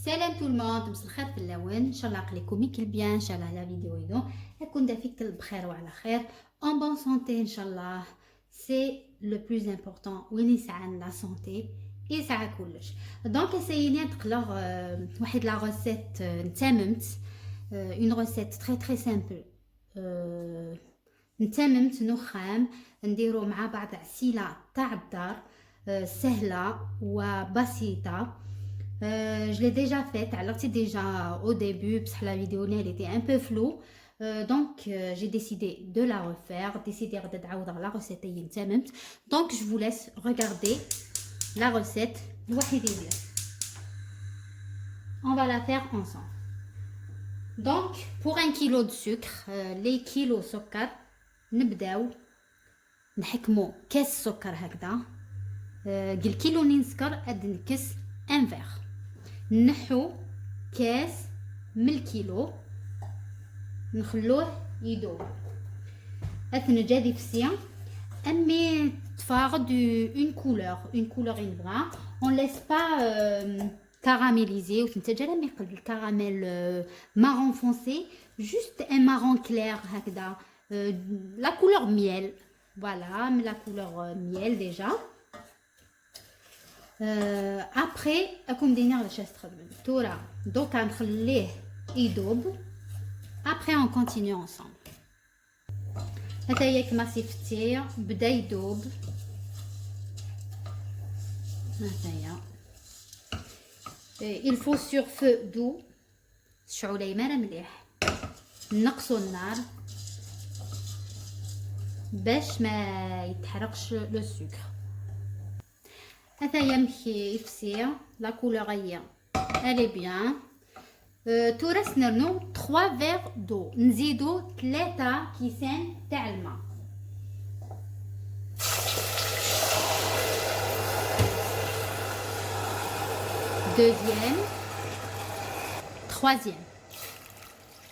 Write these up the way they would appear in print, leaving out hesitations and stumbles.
سلام tout le monde، مسا الخير في اللون. ان شاء الله عقليكم كل bien. ان شاء الله la vidéo يدو اكون دافيك بخير وعلى خير، en bonne santé ان شاء الله. c'est le plus important، وين يسعى la santé يسعى كلش. donc اسيني تقلق واحد la recette نتاممت، une recette très très simple. نتاممت نخام نديرو مع بعض عسيله تاع الدار، سهلة وبسيطه. Je l'ai déjà faite, alors c'est déjà au début, parce que la vidéo elle était un peu floue. Donc j'ai décidé de la refaire, décidé de la recette. Donc je vous laisse regarder la recette. On va la faire ensemble. Donc pour 1 kilo de sucre, les kilos سكر، نبداو نحكمو كاس سكر هكذا، الكيلو نين سكر اد نكس un verre، نحو كاس من الكيلو نخلوه يدوب. اثنجا دي فسيا امي تفاغد une couleur نبغا، on laisse pas caraméliser وتنتجا لما يقلب ال caramel marron foncé، juste un marron clair هكذا، la couleur miel، voilà la couleur miel déjà. après اكون دينا غادي تخدم تورا. دوكا نخليه يذوب، après on continue ensemble. هذا هي كما سيفتي بدا يذوب. هذايا il faut sur feu doux، شعولي مالا مليح، نقصوا النار باش ما يتحرقش le sucre. هذا يمشي يفسي، la couleur هي elle est bien. تورا سنرنو 3 verres d'eau، نزيدو 3 كيسان تاع الماء. deuxième، troisième،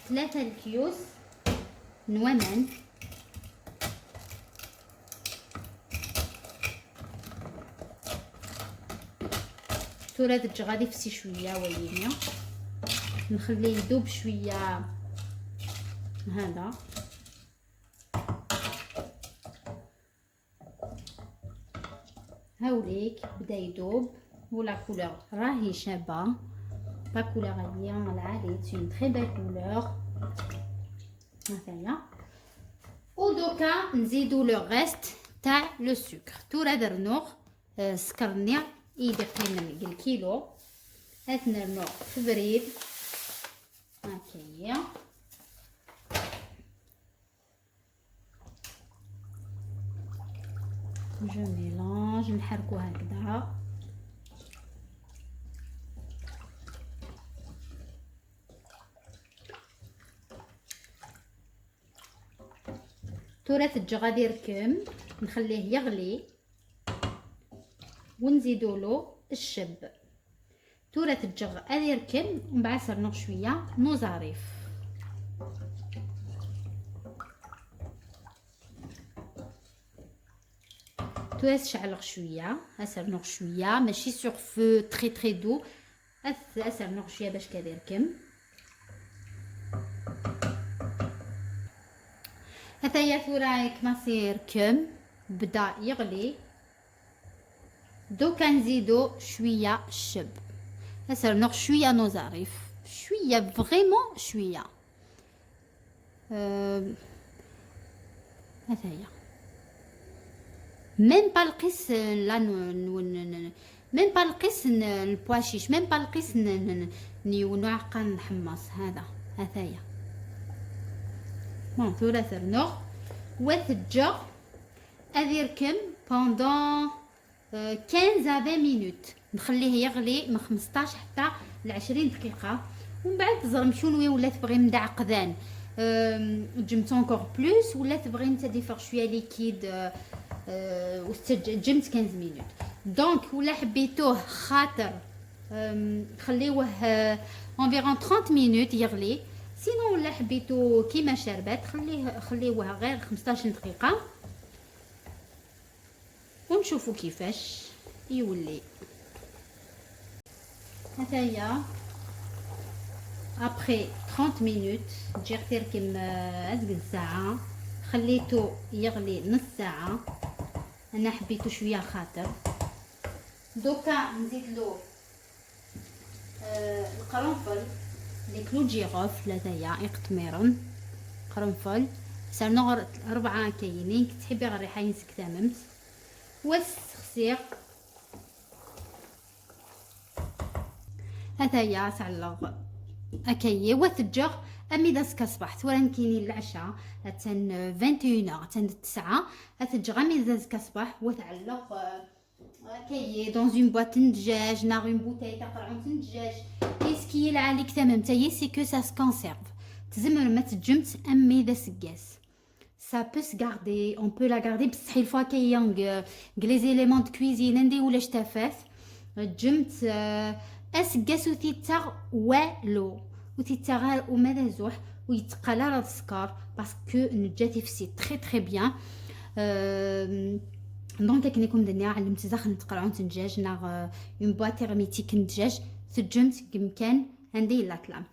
ثلاثة الكيوس نوامان. تورا تجي غادي فسي شوية وينيا، نخليه يذوب شوية. هذا هاوليك بدا يذوب و la couleur راهي شابه، la couleur هادية العالي، c'est une très belle couleur. هكايا ودوكا نزيدو le reste تاع le sucre. تورا درنوغ سكرني يدير من الكيلو، هات في بريد هكايا. je mélange، نحركو هكذا. تورا تجي غادي يركم، نخليه يغلي ونزيدولو الشب. تورا تجغ غادي يركم ومن بعد سرنوغ شوية نوزاريف. تورا تشعلغ شوية، اسرنوغ شوية، ماشي sur feu très très doux، اسرنوغ شوية باش كاد يركم. هذايا ثورا كما سيركم بدا يغلي. دوكا نزيدو شوية الشب، نسرنوغ شوية نوزاريف، شوية vraiment شوية. هذا هي même pas القيس، لا même pas القيس ال pois chiche، même pas القيس نيو نحمص. هذا هذايا bon. ثورا ثرنوغ وثجا اذيركم pendant 15 à 20 minutes، نخليه يغلي من 15 حتى ل 20 دقيقة. ومن بعد تزرم شنو ولا تبغي مدع قذان جمت encore plus، ولا تبغي انت ديفر شوية liquide جمت 15 minutes. donc ولا حبيتوه خاطر خليوه environ 30 minutes يغلي، sinon ولا حبيتو كيما شربات خليه خليوه غير 15 دقيقة ونشوفوا كيفاش يولي. هذايا Après 30 minutes تجي تركم ازقل ساعة، خليته يغلي نص ساعة، انا حبيته شوية خاطر. دوكا نزيد له القرنفل، les clous de girofle هذايا يقطميرن قرنفل سنغر 4 كاينين، كتحبي غير الريحة ينسك تمامت. والسخسير هذايا تعلق اكايي وتجر امي داسكا صباح وران كاينين العشاء تن 21 تن 9 تجر امي داسكا صباح وتعلق كايي dans une boîte دجاج ناغ une bouteille تاع قرعون دجاج. et ce qui العالي تمام تاهي c'est que ça se conserve تزمر ما تجمت امي دا سكاس. Ça peut se garder, on peut la garder بصح il faut كاين les éléments de cuisine ندي ولا شتافات جمت اسكاس وتيتاغ والو وتيتاغ وماذا زوح ويتقلى راه السكر parce que نجاتي في c'est très très bien. Donc كنيكم دنيا علمت داخل نتقرعون الدجاج ناغ une boîte hermétique الدجاج تجمت كمكان عندي لا تلام.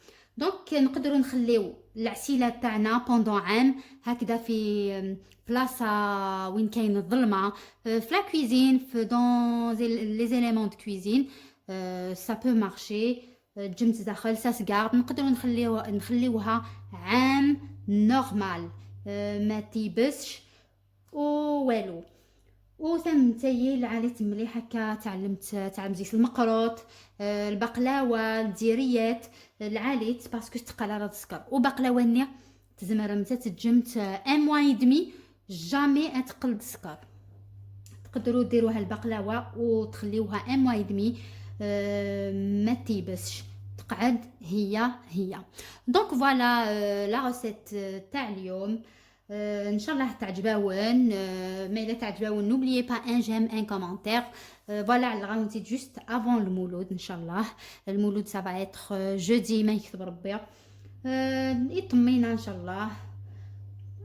Donc نقدروا نخليو العسيله تاعنا pendant عام هكذا في بلاصة وين كاين الظلمة في la cuisine في dans les éléments de cuisine ça peut marcher. جمت داخل ça se garde نقدروا نخليوها عام normal ما تيبسش والو. وثم تايي العاليت مليح هكا تعلمت زيت المقروط البقلاوه الديريات العاليت parce que تقال على السكر. وبقلاوه نيا تزمر متى تجمت un mois et demi jamais اتقل السكر. تقدروا ديروها البقلاوه وتخليوها un mois et demi ما تيبسش تقعد هي هي. Donc voilà la recette تاع اليوم. ان شاء الله تعجباون. ما الا تعجباون n'oubliez pas un j'aime un commentaire. Voilà على غاونتي juste avant المولود ان شاء الله. المولود ça va être jeudi ما يكتب ربي يطمينا ان شاء الله.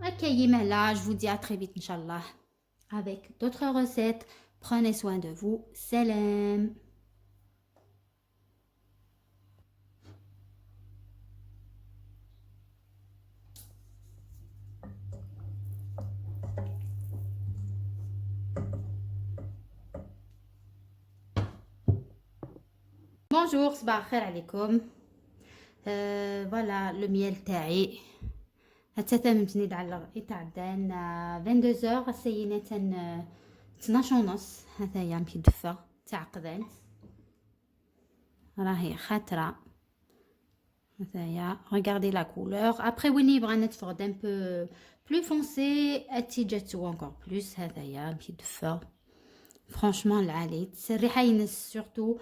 اكاي مالا je vous dis à très vite ان شاء الله avec d'autres recettes. Prenez soin de vous. سلام. Bonjour, صباح الخير عليكم. Voilà le miel تاعي حتى تمتني على يتعدان 22 سينة 12:30. هذايا مكدفة تاع قذان راهي خاطرة. هذايا regardez la couleur. Après وين يبغى نتفرد un peu plus foncé اتي encore plus. هذايا مكدفة franchement العاليت الريحة ينس surtout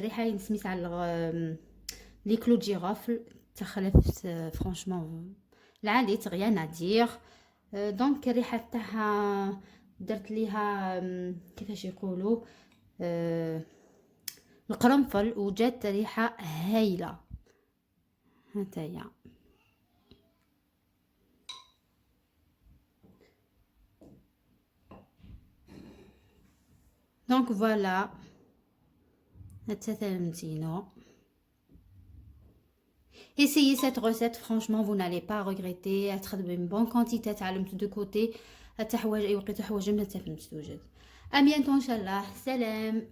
ريحه ينسميت على les clous de girofle تخلفت franchement العاليت rien à dire. Donc الريحة تاعها درت ليها كيفاش يقولوا القرنفل وجات ريحه هايلة. هاتايا donc voilà Essayez cette recette, franchement, vous n'allez pas regretter. Être une bonne quantité de côté. À bientôt, إن شاء الله. سلام.